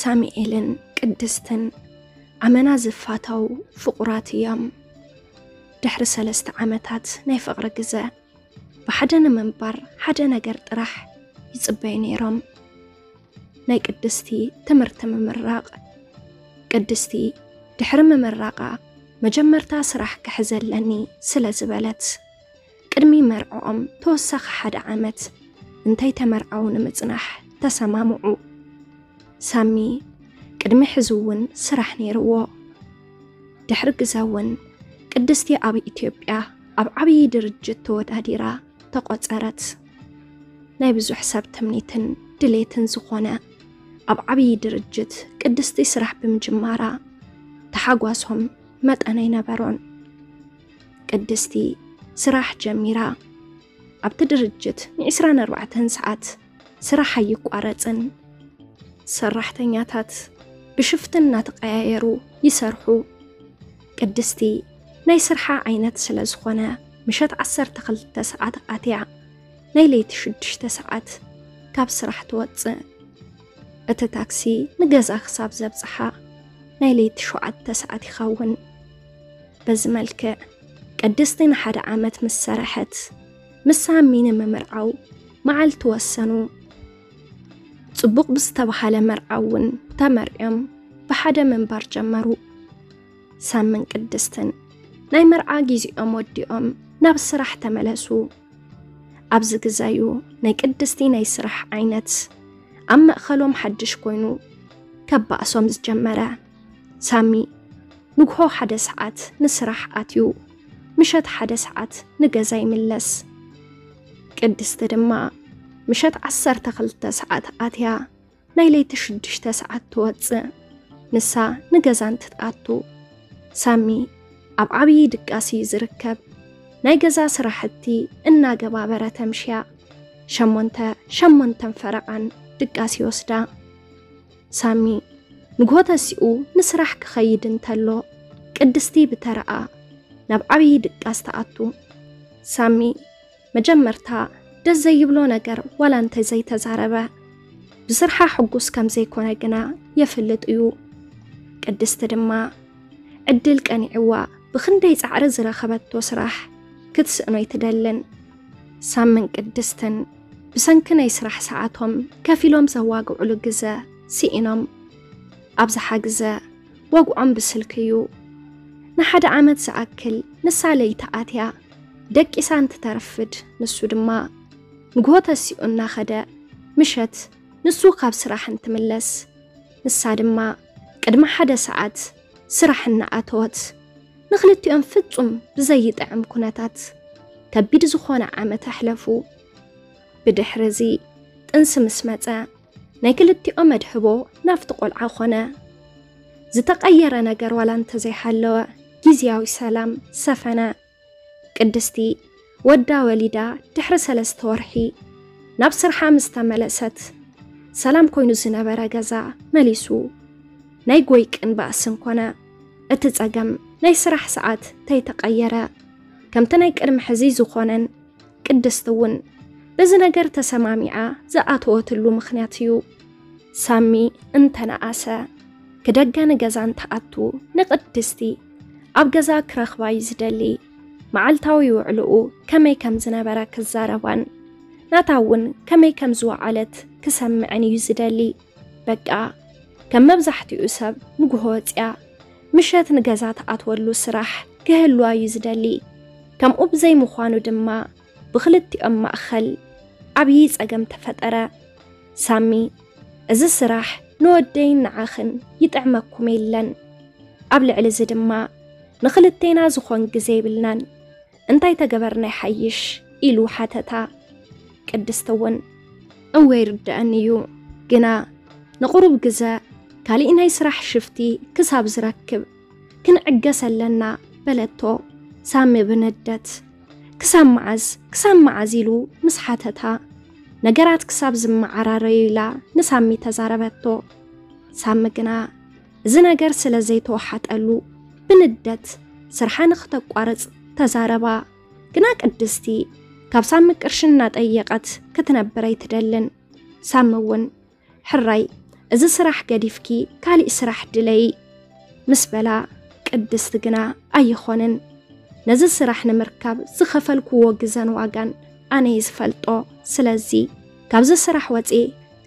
ሳሙኤልን ቅድስትን ኣመና ዝፋተው ፍቑራት እዮም። ድሕሪ ሰለስተ ዓመታት ናይ ፍቕሪ ግዘ፣ ብሓደ ንምንባር ሓደ ነገር ጥራሕ ይጽበዩ ነይሮም። ናይ ቅድስቲ ትምህርቲ ምምራቕ። ቅድስቲ ድሕሪ ምምራቓ መጀመርታ ስራሕ ክሕዘለኒ ስለ ዝበለት፣ ቅድሚ መርዕኦም ተወሳኺ ሓደ ዓመት እንተይተመርዓው ንምጽናሕ ተሰማምዑ። ሳሚ ቅድሚ ሕዚ እውን ስራሕ ነይርዎ። ድሕሪ ግዘ እውን ቅድስቲ ኣብ ኢትዮጵያ ኣብ ዓብዪ ድርጅት ተወዳዲራ ተቖጸረት። ናይ ብዙሕ ሰብ ትምኒትን ድሌትን ዝኾነ ኣብ ዓብዪ ድርጅት ቅድስቲ ስራሕ ብምጅማራ ተሓጓሶም መጠን ኣይነበሮን። ቅድስቲ ስራሕ ጀሚራ። ኣብቲ ድርጅት ን24 ሰዓት ስራሕ ኣይቋረጽን። ሰራሕተኛታት ብሽፍት እናተቐያየሩ ይሰርሑ። ቅድስቲ ናይ ስርሓ ዓይነት ስለ ዝኾነ፣ ምሸት 12 ሰዓት ኣትያ ናይ ለይቲ 6 ሰዓት ካብ ስራሕ ትወጽእ። እቲ ታክሲ ንገዛ ክሳብ ዘብጽሓ ናይ ለይቲ 7 ሰዓት ይኸውን። በዚ መልክዕ ቅድስቲ ንሓደ ዓመት ምስ ሰረሐት፣ ምስ ሳሚ ንምምርዓው መዓልቲ ወሰኑ። ጽቡቕ ብዝተባሃለ መርዓ እውን ተመርዕዮም ብሓደ ምንባር ጀመሩ። ሳምን ቅድስትን ናይ መርዓ ግዜኦም ወዲኦም ናብ ስራሕ ተመለሱ። ኣብዚ ግዘ እዩ ናይ ቅድስቲ ናይ ስራሕ ዓይነት ኣብ ማእኸሎም ሓድሽ ኮይኑ ከባእሶም ዝጀመረ። ሳሚ ንግሆ ሓደ ሰዓት ንስራሕ ኣትዩ፣ ምሸት ሓደ ሰዓት ንገዛ ይምለስ። ቅድስቲ ድማ ምሸት 12 ሰዓት ኣትያ ናይ ለይቲ 6 ሰዓት ትወጽእ። ንሳ ንገዛ እንትትኣቱ፣ ሳሚ ኣብ ዓብዪ ድቃስ እዩ ዝርከብ። ናይ ገዛ ስራሕቲ እናገባበረ ተምሽያ ሸሞንተ ሸሞንተን ፈረቓን ድቃስ ይወስዳ። ሳሚ ንግሆ ተሲኡ ንስራሕ ክኸይድ እንተሎ፣ ቅድስቲ ብተረኣ ናብ ዓብዪ ድቃስ ትኣቱ። ሳሚ መጀመርታ ደስ ዘይብሎ ነገር ዋላ እንተ ዘይተዛረበ፣ ብስርሓ ሕጉስ ከም ዘይኮነ ግና የፍልጥ እዩ። ቅድስቲ ድማ ዕድል ቀኒዕዋ ብኽንደይ ጻዕሪ ዝረኸበቶ ስራሕ ክትስእኖ ኣይትደልን። ሳምን ቅድስትን ብሰንኪ ናይ ስራሕ ሰዓቶም ከፊሎም ዘዋግዕሉ ግዘ ስኢኖም። ኣብዝሓ ግዘ ወግዖም ብስልኪ እዩ። ንሓደ ዓመት ዝኣክል ንሳ ለይቲ ኣትያ ደቂሳ እንትተርፍድ፣ ንሱ ድማ ንግሆ ተሲኡ እናኸደ፣ ምሸት ንሱ ካብ ስራሕ እንትምለስ፣ ንሳ ድማ ቅድሚ ሓደ ሰዓት ስራሕ እናኣተወት፣ ንኽልቲኦም ፍጹም ብዘይጥዕም ኩነታት ከቢድ ዝኾነ ዓመት ኣሕለፉ። ብድሕሪ እዚ ጥንሲ ምስ መጸ፣ ናይ ክልቲኦም መድህቦ ናብቲ ቆልዓ ኾነ። ዝተቐየረ ነገር ዋላ እንተዘይሃለወ፣ ግዝያዊ ሰላም ሰፈነ። ቅድስቲ ወዳ ወሊዳ ድሕሪ ሰለስተ ወርሒ ናብ ስርሓ ምስ ተመለሰት፣ ሰላም ኮይኑ ዝነበረ ገዛ መሊሱ ናይ ጎይቅን ባእስን ኮነ። እቲ ጸገም ናይ ስራሕ ሰዓት ተይተቐየረ፣ ከምቲ ናይ ቅድሚ ሕዚ ዝኾነን፣ ቅድስቲ እውን በዚ ነገር ተሰማሚዓ ዝኣተወትሉ ምኽንያት እዩ። ሳሚ እንተነኣሰ፣ ክደገ ንገዛ እንትኣቱ፣ ንቅድስቲ ኣብ ገዛ ክረኽባ እዩ ዝደሊ። መዓልታዊ ውዕልኡ ከመይ ከም ዝነበረ ክዛረባን ናታ እውን ከመይ ከም ዝወዓለት ክሰምዕን እዩ ዝደሊ። በቃ፣ ከም መብዛሕትኡ ሰብ ንግሆ ወጽያ ምሸት ንገዛ ትኣትወሉ ስራሕ ክህልዋ እዩ ዝደሊ። ከምኡ ብዘይምዃኑ ድማ ብኽልቲኦም ማእኸል ዓብዪ ጸገም ተፈጠረ። ሳሚ፣ "እዚ ስራሕ ንወደይን ንዓኽን ይጥዕመኩም የለን። ኣብ ልዕሊ እዚ ድማ ንኽልቴና ዝኾን ግዜ የብልናን። እንታይ ተገበርና ይሓይሽ?" ኢሉ ሓተታ። ቅድስቲ እውን፣ "እወ ይርድኣኒ እዩ፣ ግና ንቑሩብ ግዘ ካሊእ ናይ ስራሕ ሽፍቲ ክሳብ ዝረክብ ክንዕገስ ኣለና" በለቶ። ሳሚ ብንደት፣ "ክሳብ መዓዝ? ክሳብ መዓዝ?" ኢሉ ምስ ሓተታ፣ "ነገራት ክሳብ ዝመዓራረዩ" ኢላ ንሳሚ ተዛረበቶ። ሳሚ ግና እዚ ነገር ስለ ዘይተወሓጠሉ ብንደት ስርሓ ንኽተቋርጽ ተዛረባ። ግና ቅድስቲ ካብ ሳሚ ቅርሺ እናጠየቐት ክትነብር ኣይትደልን። ሳሚ እውን፣ "ሕራይ፣ እዚ ስራሕ ገዲፍኪ ካሊእ ስራሕ ድለዪ ምስ በላ፣ ቅድስቲ ግና ኣይኾንን፣ ነዚ ስራሕ ንምርካብ ዝኸፈልክዎ ግዘን ዋጋን ኣነ እየ ዝፈልጦ። ስለዚ ካብዚ ስራሕ ወፅየ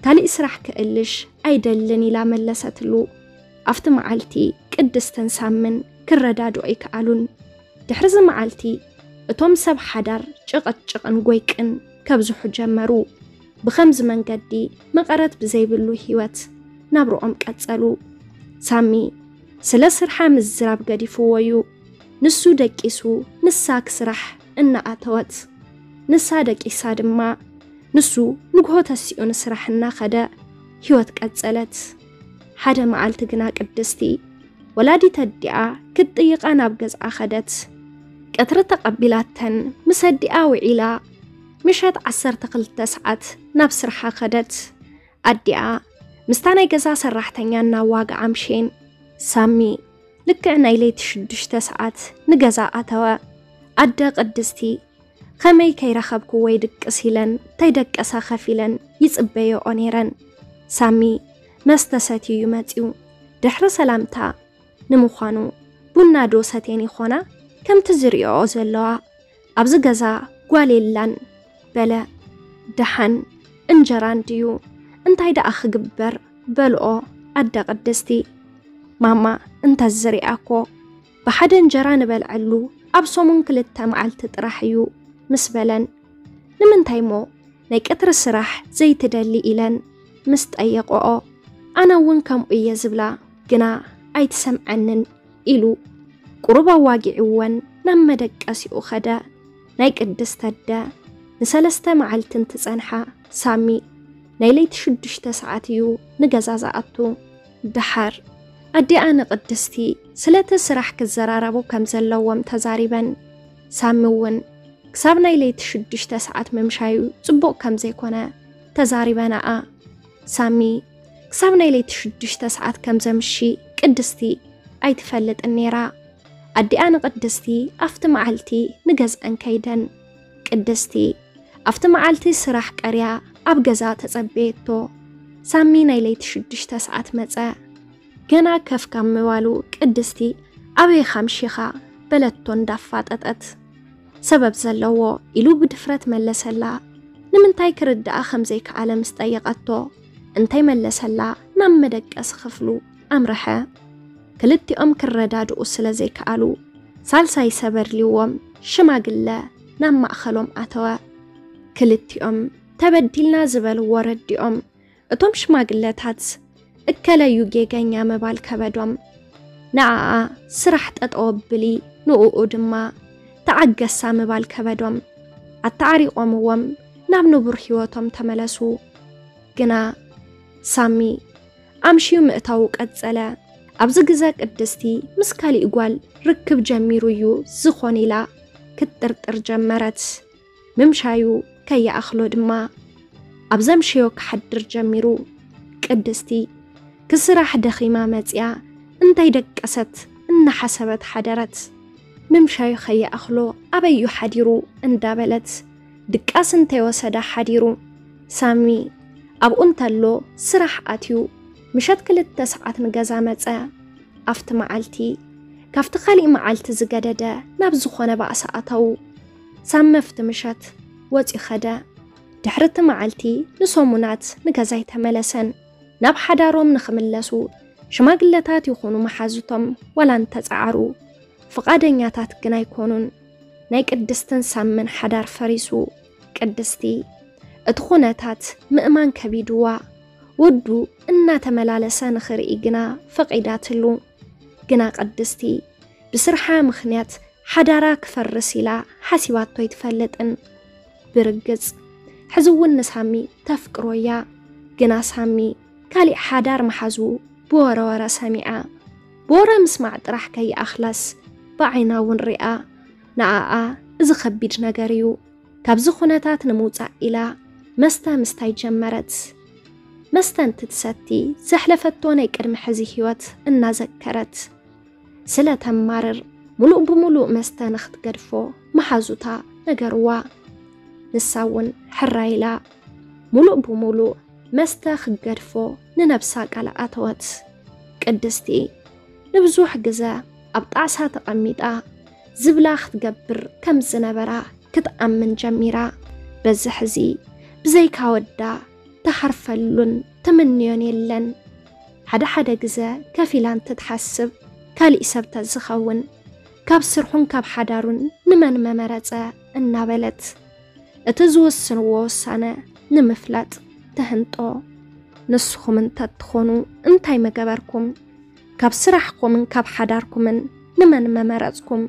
ካሊእ ስራሕ ክእልሽ ኣይደልን ኢላ መለሰትሉ። ኣብቲ መዓልቲ ቅድስትን ሳምን ክረዳድኦ ኣይከኣሉን። ድሕሪ እዚ መዓልቲ እቶም ሰብ ሓዳር ጭቕጭቕን ጎይቅን ከብዝሑ ጀመሩ። ብኸምዚ መንገዲ መቐረት ብዘይብሉ ህይወት ናብርኦም ቀጸሉ። ሳሚ ስለ ስርሓ ምዝራብ ገዲፍዎ እዩ። ንሱ ደቂሱ ንሳ ክስራሕ እናኣተወት፣ ንሳ ደቂሳ ድማ ንሱ ንግሆ ተሲኡ ንስራሕ እናኸደ ህይወት ቀጸለት። ሓደ መዓልቲ ግና ቅድስቲ ወላዲት ኣዲኣ ክትጥይቓ ናብ ገዝኣ ኸደት። ቀትሪ ተቐቢላተን ምስ ኣዲኣ ውዒላ፣ ምሸት ዓሰርተ ክልተ ሰዓት ናብ ስርሓ ኸደት። ኣዲኣ ምስታ ናይ ገዛ ሰራሕተኛ እናዋግዓ ኣምሽየን። ሳሚ ልክዕ ናይ ለይቲ ሽዱሽተ ሰዓት ንገዛ ኣተወ። ኣደ ቅድስቲ ከመይ ከይረኸብክዎ ይድቅስ ኢለን ተይደቀሳ ከፊለን ይጽበየኦ ነይረን። ሳሚ መስተ ሰትዩ እዩ መጺኡ። ድሕሪ ሰላምታ፣ ንምዃኑ ቡና ዶ ሰትየን ይኾና? ከምቲ ዝሪኦኦ ዘለዋ ኣብዚ ገዛ ጓል የላን በለ። ደሓን እንጀራ እንድዩ፣ እንታይ ደኣ ክግበር? በልኦ ኣደ ቅድስቲ። ማማ እንተዝሪኣ እኮ ብሓደ እንጀራ ንበልዐሉ ኣብ ሰሙን ክልተ መዓልቲ ጥራሕ እዩ ምስ በለን፣ ንምንታይ እሞ ናይ ቀትሪ ስራሕ ዘይትደሊ ኢለን ምስ ጠየቆኦ፣ ኣነ እውን ከምኡ እየ ዝብላ ግና ኣይትሰምዐንን ኢሉ ቁሩብ ኣዋጊዕወን ናብ መደቀሲኡ ኸደ። ናይ ቅድስት ኣደ ንሰለስተ መዓልቲ እንትጸንሓ ሳሚ ናይ ለይቲ ሽዱሽተ ሰዓት እዩ ንገዛ ዝኣቱ። ደሓር ኣዲኣ ንቅድስቲ ስለቲ ስራሕ ክዘራረቡ ከም ዘለዎም ተዛሪበን። ሳሚ እውን ክሳብ ናይ ለይቲ ሽዱሽተ ሰዓት ምምሻዩ ጽቡቕ ከም ዘይኮነ ተዛሪበናኣ። ሳሚ ክሳብ ናይ ለይቲ ሽዱሽተ ሰዓት ከም ዘምሺ ቅድስቲ ኣይትፈልጥን ነይራ። ኣዲኣ ንቅድስቲ ኣብቲ መዓልቲ ንገዝኣን ከይደን። ቅድስቲ ኣብቲ መዓልቲ ስራሕ ቀርያ ኣብ ገዛ ተጸበየቶ። ሳሚ ናይ ለይቲ ሽዱሽተ ሰዓት መጸ። ገና ከፍ ካብ ምባሉ ቅድስቲ ኣበይ ካምሺኻ በለቶ እንዳፋጠጠት። ሰበብ ዘለዎ ኢሉ ብድፍረት መለሰላ። ንምንታይ ክርድኣ ከም ዘይከኣለ ምስ ጠየቐቶ፣ እንታይ መለሰላ ናብ መደቀሲ ክፍሉ ኣምርሐ። ክልቲኦም ክረዳድኡ ስለ ዘይከኣሉ፣ ሳልሳይ ሰብ ኣድልዎም ሽማግለ ናብ ማእኸሎም ኣተወ። ክልቲኦም ተበዲልና ዝበልዎ ረዲኦም፣ እቶም ሽማግለታት እከለዩ ጌገኛ ምባል ከበዶም። ንዓኣ ስራሕ ጠጠው ኣብሊ፣ ንኡኡ ድማ ተዓገሳ ምባል ከበዶም። ኣተዓሪቖምዎም ናብ ንቡር ህይወቶም ተመለሱ። ግና ሳሚ ኣምሽዩ ምእታዉ ቀጸለ። ኣብዚ ግዘ ቅድስቲ ምስ ካሊእ ጓል ርክብ ጀሚሩ እዩ ዝኾን ኢላ ክትጥርጥር ጀመረት። ምምሻዩ ከይኣኽሎ ድማ ኣብ ዘምሸዮ ክሓድር ጀሚሩ። ቅድስቲ ክስራሕ ደኺማ መጽያ እንታይ ደቀሰት እናሓሰበት ሓደረት። ምምሻዩ ከይኣኽሎ ኣበዩ ሓዲሩ እንዳበለት ድቃስ እንተይወሰዳ ሓዲሩ። ሳሚ ኣብኡ እንተሎ ስራሕ ኣትዩ ምሸት ክልተ ሰዓት ንገዛ መጸ። ኣብቲ መዓልቲ ካብቲ ካሊእ መዓልቲ ዝገደደ ናብ ዝኾነ ባእሲ ኣተዉ። ሳሚ ኣብቲ ምሸት ወጺኡ ኸደ። ድሕሪ እቲ መዓልቲ ንሰሙናት ንገዛ ኣይተመለሰን። ናብ ሓዳሮም ንኽምለሱ ሽማግለታት ይኹኑ መሓዙቶም ዋላ እንተጸዓሩ ፍቓደኛታት ግን ኣይኮኑን። ናይ ቅድስትን ሳምን ሓዳር ፈሪሱ። ቅድስቲ እቲ ኩነታት ምእማን ከቢድዋ፣ ወዱ እናተመላለሰ ንኽርኢ ግና ፈቒዳትሉ። ግና ቅድስቲ ብስርሓ ምኽንያት ሓዳራ ክፈርስ ኢላ ሓሲባቶ ኣይትፈልጥን። ብርግጽ ሕዚ እውን ንሳሚ ተፍቅሮ እያ። ግና ሳሚ ካሊእ ሓዳር ምሓዙ ብወረ ወረ ሰሚዓ። ብወረ ምስማዕ ጥራሕ ከይኣኽላስ ብዓይና እውን ሪኣ። ንዓኣ እዚ ኸቢድ ነገር እዩ። ካብዚ ኩነታት ንምውጻእ ኢላ መስተ ምስታይ ጀመረት። መስተ እንትትሰቲ ዘሕለፈቶ ናይ ቅድሚ ሕዚ ህይወት እናዘከረት ስለ ተማርር፣ ሙሉእ ብሙሉእ መስተ ንኽትገድፎ መሓዙታ ነገርዋ። ንሳ እውን ሕራይ ኢላ ሙሉእ ብሙሉእ መስተ ክትገድፎ ንነብሳ ቃል ኣተወት። ቅድስቲ ንብዙሕ ግዘ ኣብ ጣዕሳ ተቐሚጣ ዝብላ ክትገብር ከም ዝነበራ ክትኣምን ጀሚራ። በዚ ሕዚ ብዘይካ ወዳ ትሓርፈሉን ትምንዮን የለን። ሓደ ሓደ ግዘ ከፊላ እንትትሓስብ ካሊእ ሰብ ተዝኸውን ካብ ስርሑን ካብ ሓዳሩን ንመን መመረጸ እናበለት እቲ ዝወስንዎ ውሳነ ንምፍላጥ ትህንጦ። ንስኹም እንተትኾኑ እንታይ መገበርኩም? ካብ ስራሕኩምን ካብ ሓዳርኩምን ንመን መመረጽኩም?